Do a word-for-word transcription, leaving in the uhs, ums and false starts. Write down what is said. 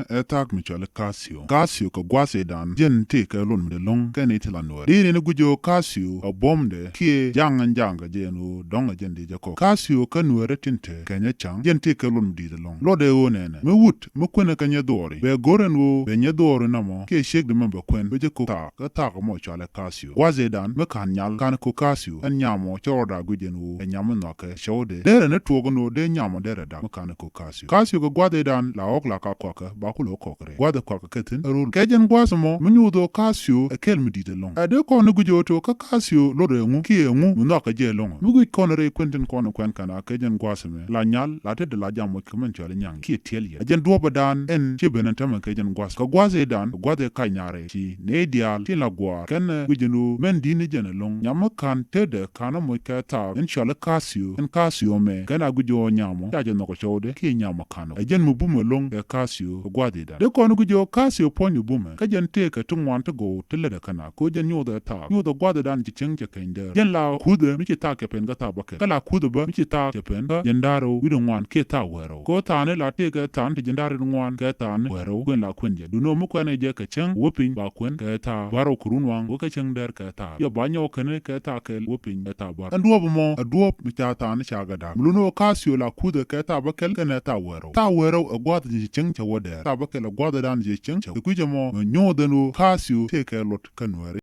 ɛ thaak mi cɔali Casio. Casio kɛ gua̱a̱th ëëdan jɛn tëëkɛ luɔt mi dee lo̱ŋ kɛn i̱ ti la nuɛɛr. Dee ni ni guic ɣöö Casio ɛ buɔ̱mdɛ kiɛ ja̱ŋ ɛn ja̱ŋ kɛ jɛn ɣöö dɔ̱ŋ ɛ jɛn dee jɛ kɔk. Casio kä nuɛɛrä tin te kɛ nyɛ ca̱ŋ jɛn tëëkɛ luɔt mi di̱i̱t ɛlɔ̱ŋ. Luɔt ɛ ɣöö nɛnɛ mi wut mi kuenɛ kɛ nyɛ dhuɔɔri bɛ go̱r ɛn ɣöö bɛ nyɛ dhuɔɔri nɔmɔ kiɛ ciekdi mɛ bɛ kuɛn bɛ jɛ kok thaak kä thaak mɔ cɔalɛ Casio. Gua̱a̱th ëëdan mi ka̱n nyal ka̱n kok Casio ɛn nyamɔ cɛ rɔɔda guic ɛn ɣöö ɛ nyam mi nhɔakɛ cɔwdɛ. Derɛ ni tuɔɔk ɛn ɣöö dee nyamɔ derɛ dak mi ka̱n kok Casio. Casio kɛ gua̱a̱th ëëdan la ɣɔ̱k la ka kɔakɛ ba kulɛ kɔk rɛy gua̱a̱th ɛ kɔakɛ kɛ thi̱n ɛ rol. Kɛ jɛn gua̱a̱th ɛmɔ mi nyuuth ɣöö Casio ɛ kɛl mi di̱i̱t ɛlɔ̱ŋ. Ɛ dee kɔn ni guic ɣöö to̱ kä Casio lot ɛ ŋu kiɛ ŋu mi nhɔakɛ jɛ ɛlɔ̱ŋ. Mi guic kɔn rɛy kuɛn tin kɔn ɛ kuɛn kɛn a kɛ jɛn gua̱a̱th ɛmɛ la nyal la tetdɛ la jam moc kɛ mɛn cɔali nyaŋ kiɛ tiɛl yɛ. Ɛ jɛn duɔ̱ɔ̱p ëëdan ɛn ci ben ɛn tämɛ kɛ jɛn gua̱a̱th. Kɛ gua̱a̱th ëëdan kɛ gua̱a̱th ɛ kac naarɛ ci nɛy diaal tin la gua̱a̱r kɛn ɛ guic ɛn ɣöö mɛn di̱t ni jɛn ɛlɔ̱ŋ. Nyam mi ka̱n tetdɛ ka̱n ɛ moc kɛ thaak ɛn cɔali Casio ɛn Casio mɛ kɛn a guic ɣöö nyamɔ ca jɛ nhɔk ɛ cɔwdɛ kiɛ nyamɔ ka̱n ɔ. Ɛ jɛn mi bumɛ lo̱ŋ kɛ Casio kɛ gua̱a̱th ëëdan. Dee kɔn guic ɣöö Casio puɔ̱ny mi bumɛ kä jɛn tëëkɛ ti ŋuan ti gɔw ti lätdɛ kɛn a ko̱ jɛn nyuuthɛ thaak. Nyuuthɛ gua̱a̱th ëëdan ci cieŋ cɛ kɛny däär. Jɛn la kuthɛ mi ci thaak kɛ pɛn kä thaak bäkɛl. Kä la kuthɛ bä mi ci thaak kɛ pɛn kä jɛn da̱ŋ rɛw wi̱cdɛ ŋuan kiɛ thaak wäl rɛw. Kɛ ɣöö thaakni la tëëkɛ thaakni ti jɛn da̱ŋ rɛw wi̱cdɛ ŋuan kɛ thaakni wäl rɛw kuën la kuën jɛ. Duundɛ ɣöö mi kuɛnɛ jɛ kɛ cäŋ wä piny ba kuën kɛ thaak bärɔw kɛ runwaŋ wä kä cäŋ dɛr kɛ thaak. Yɔ ba nyɔk kɛn kɛ thaak kɛl wä piny kɛ thaak bärɔw. Ɛn duɔ̱ɔ̱p ɛmɔ ɛ duɔ̱ɔ̱p mi ca thaakni ca gɛ da̱k. Mi luni ɣöö Casio la kuthɛ kɛ thaak bäkɛl kɛnɛ thaak wäl rɛw. Thaak wäl rɛw ɛ gua̱a̱th ni ci cieŋ cɛ wä dɛr. Thaak bäkɛl ɛ gua̱a̱th ëëdan ci cieŋ cɛ. Kɛ kui̱c ɛmɔ mɛ nyuuth ɛn ɣöö Casio tëëkɛ luɔt kä nuɛɛri.